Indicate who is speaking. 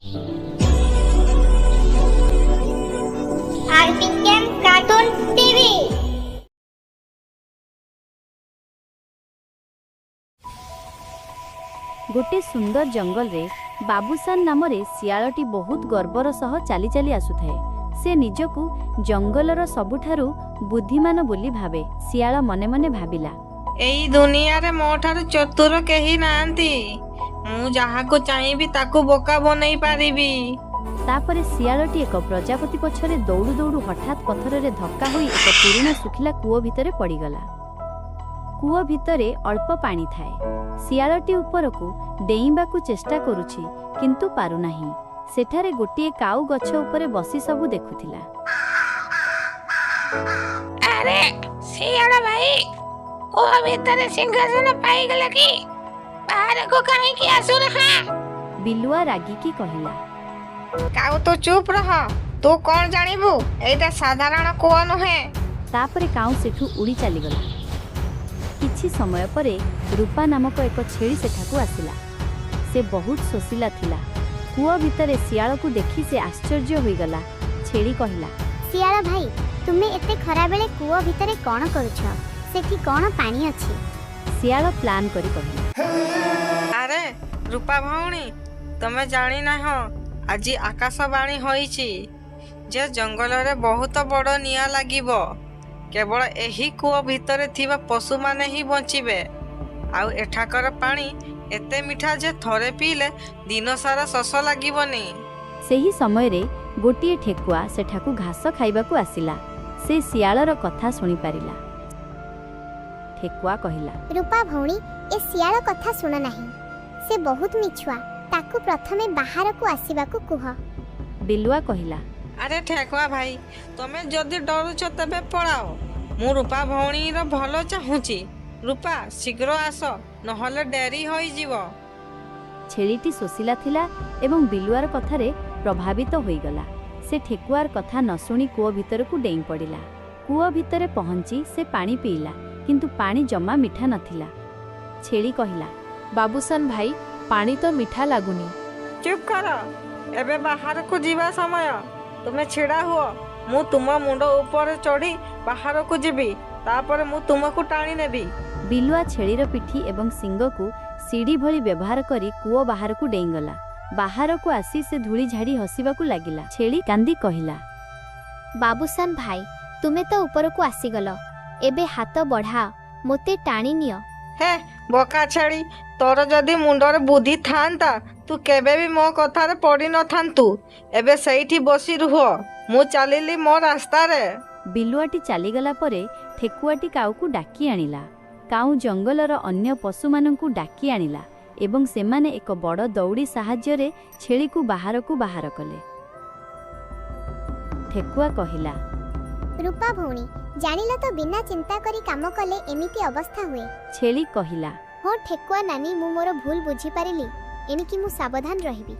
Speaker 1: RPM Cartoon TV।
Speaker 2: ଗୋଟେ ସୁନ୍ଦର ଜଙ୍ଗଲରେ ବାବୁସାନ ନାମରେ ଶିଆଳଟି ବହୁତ ଗର୍ବର ସହ ଚାଲି ଚାଲି ଆସୁଥାଏ। ସେ ନିଜକୁ ଜଙ୍ଗଲର ସବୁଠାରୁ ବୁଦ୍ଧିମାନ ବୋଲି ଭାବେ। ଶିଆଳ ମନେ ମନେ ଭାବିଲା,
Speaker 3: ଏଇ ଦୁନିଆରେ ମୋ ଠାରୁ ଚତୁର କେହି ନାହାନ୍ତି। ମୁଁ ଯାହାକୁ ଚାହିଁବି ତାକୁ ବୋକା ବନେଇ ପାରିବି।
Speaker 2: ତାପରେ ଶିଆଳଟି ଏକ ପ୍ରଜାପତି ପଛରେ ଦୌଡୁ ଦୌଡୁ ହଠାତ୍ ପଥରରେ ଧକ୍କା ହୋଇ ଏକ ପୁରୁଣା ଶୁଖିଲା କୂଅ ଭିତରେ ପଡ଼ିଗଲା। କୂଅ ଭିତରେ ଅଳ୍ପ ପାଣି ଥାଏ। ଶିଆଳଟି ଉପରକୁ ଡେଇଁବାକୁ ଚେଷ୍ଟା କରୁଛି, କିନ୍ତୁ ପାରୁନାହିଁ। ସେଠାରେ ଗୋଟିଏ କାଉ ଗଛ ଉପରେ ବସି ସବୁ ଦେଖୁଥିଲା।
Speaker 4: ଆରେ ଶିଆଳ ଭାଇ, କୂଅ ଭିତରେ ସିଂହାସନ ପାଇଗଲା କି? ବାହାରକୁ କାହିଁକି ଆସୁନାହା?
Speaker 2: ବିଲୁଆ ରାଗିକି କହିଲା,
Speaker 3: କାଉ, ତୁ ଚୁପ୍ ରହ। ତୁ କଣ ଜାଣିବୁ? ଏଇଟା ସାଧାରଣ କୂଅ ନୁହେଁ।
Speaker 2: ତାପରେ କାଉ ସେଠୁ ଉଡ଼ି ଚାଲିଗଲା। କିଛି ସମୟ ପରେ ରୂପା ନାମକ ଏକ ଛେଳି ସେଠାକୁ ଆସିଲା। ସେ ବହୁତ ଶୋଷିଲା ଥିଲା। କୂଅ ଭିତରେ ଶିଆଳକୁ ଦେଖି ସେ ଆଶ୍ଚର୍ଯ୍ୟ ହୋଇଗଲା। ଛେଳି କହିଲା,
Speaker 1: ଶିଆଳ ଭାଇ, ତୁମେ ଏତେ ଖରାବେଳେ କୂଅ ଭିତରେ କଣ କରୁଛ? ସେଠି କଣ ପାଣି ଅଛି?
Speaker 2: ଶିଆଳ ପ୍ଲାନ୍ କରି କହିଲା,
Speaker 3: ଆରେ ରୂପା ଭଉଣୀ, ତମେ ଜାଣିନାହଁ, ଆଜି ଆକାଶବାଣୀ ହୋଇଛି ଯେ ଜଙ୍ଗଲରେ ବହୁତ ବଡ଼ ନିଆଁ ଲାଗିବ। କେବଳ ଏହି କୂଅ ଭିତରେ ଥିବା ପଶୁମାନେ ହିଁ ବଞ୍ଚିବେ। ଆଉ ଏଠାକାର ପାଣି ଏତେ ମିଠା ଯେ ଥରେ ପିଇଲେ ଦିନସାରା ଶୋଷ ଲାଗିବନି।
Speaker 2: ସେହି ସମୟରେ ଗୋଟିଏ ଠେକୁଆ ସେଠାକୁ ଘାସ ଖାଇବାକୁ ଆସିଲା। ସେ ଶିଆଳର କଥା ଶୁଣିପାରିଲା। ଠେକୁଆ କହିଲା,
Speaker 1: ରୂପା ଭଉଣୀ, ଏ ଶିଆଳ କଥା ଶୁଣ ନାହିଁ। ସେ ବହୁତ ମିଛୁଆ। ତାକୁ ପ୍ରଥମେ ବାହାରକୁ ଆସିବାକୁ କୁହ।
Speaker 2: ବିଲୁଆ କହିଲା,
Speaker 3: ଆରେ ଠେକୁଆ ଭାଇ, ତମେ ଯଦି ଡରୁଛ ତେବେ ପଳାଅ। ମୁଁ ରୂପା ଭଉଣୀର ଭଲ ଚାହୁଁଛି। ରୂପା, ଶୀଘ୍ର ଆସ, ନହେଲେ ଡେରି ହୋଇଯିବ।
Speaker 2: ଛେଳିଟି ଶୋଷିଲା ଥିଲା ଏବଂ ବିଲୁଆର କଥାରେ ପ୍ରଭାବିତ ହୋଇଗଲା। ସେ ଠେକୁଆର କଥା ନ ଶୁଣି କୂଅ ଭିତରକୁ ଡେଇଁ ପଡ଼ିଲା। କୂଅ ଭିତରେ ପହଞ୍ଚି ସେ ପାଣି ପିଇଲା, କିନ୍ତୁ ପାଣି ଜମା ମିଠା ନଥିଲା। ଛେଳି କହିଲା,
Speaker 5: ବାବୁସାନ ଭାଇ, ପାଣି ତ ମିଠା ଲାଗୁନି।
Speaker 3: ଚୁପ୍ କର। ଏବେ ବାହାରକୁ ଯିବା ସମୟ। ତୁମେ ଛିଡ଼ା ହୁଅ, ମୁଁ ତୁମ ମୁଣ୍ଡ ଉପରେ ଚଢ଼ି ବାହାରକୁ ଯିବି। ତାପରେ ମୁଁ ତୁମକୁ ଟାଣି ନେବି।
Speaker 2: ବିଲୁଆ ଛେଳିର ପିଠି ଏବଂ ଶିଙ୍ଗକୁ ସିଡ଼ି ଭଳି ବ୍ୟବହାର କରି କୂଅ ବାହାରକୁ ଡେଇଁଗଲା। ବାହାରକୁ ଆସି ସେ ଧୂଳି ଝାଡ଼ି ହସିବାକୁ ଲାଗିଲା। ଛେଳି କାନ୍ଦି କହିଲା,
Speaker 1: ବାବୁସାନ ଭାଇ, ତୁମେ ତ ଉପରକୁ ଆସିଗଲ। ଏବେ ହାତ ବଢ଼ାଅ, ମୋତେ ଟାଣି ନିଅ।
Speaker 3: ହେ ବୋକା ଛେଳି, ତୋର ଯଦି ମୁଣ୍ଡରେ ବୁଦ୍ଧି ଥାନ୍ତା, ତୁ କେବେ ବି ମୋ କଥାରେ ପଡ଼ିନଥାନ୍ତୁ। ଏବେ ସେଇଠି ବସି ରୁହ, ମୁଁ ଚାଲିଲି ମୋ ରାସ୍ତାରେ।
Speaker 2: ବିଲୁଆଟି ଚାଲିଗଲା ପରେ ଠେକୁଆଟି କାଉକୁ ଡାକି ଆଣିଲା। କାଉ ଜଙ୍ଗଲର ଅନ୍ୟ ପଶୁମାନଙ୍କୁ ଡାକି ଆଣିଲା ଏବଂ ସେମାନେ ଏକ ବଡ଼ ଦଉଡ଼ି ସାହାଯ୍ୟରେ ଛେଳିକୁ ବାହାରକୁ ବାହାର କଲେ। ଠେକୁଆ କହିଲା,
Speaker 1: ରୂପା ଭଉଣୀ, ଜାଣିଲ ତ, ବିନା ଚିନ୍ତା କରି କାମ କଲେ ଏମିତି ଅବସ୍ଥା ହୁଏ।
Speaker 2: ଛେଳି କହିଲା,
Speaker 1: ହଁ ଠେକୁଆ ନାନୀ, ମୁଁ ମୋର ଭୁଲ ବୁଝିପାରିଲି। ଏଣିକି ମୁଁ ସାବଧାନ ରହିବି।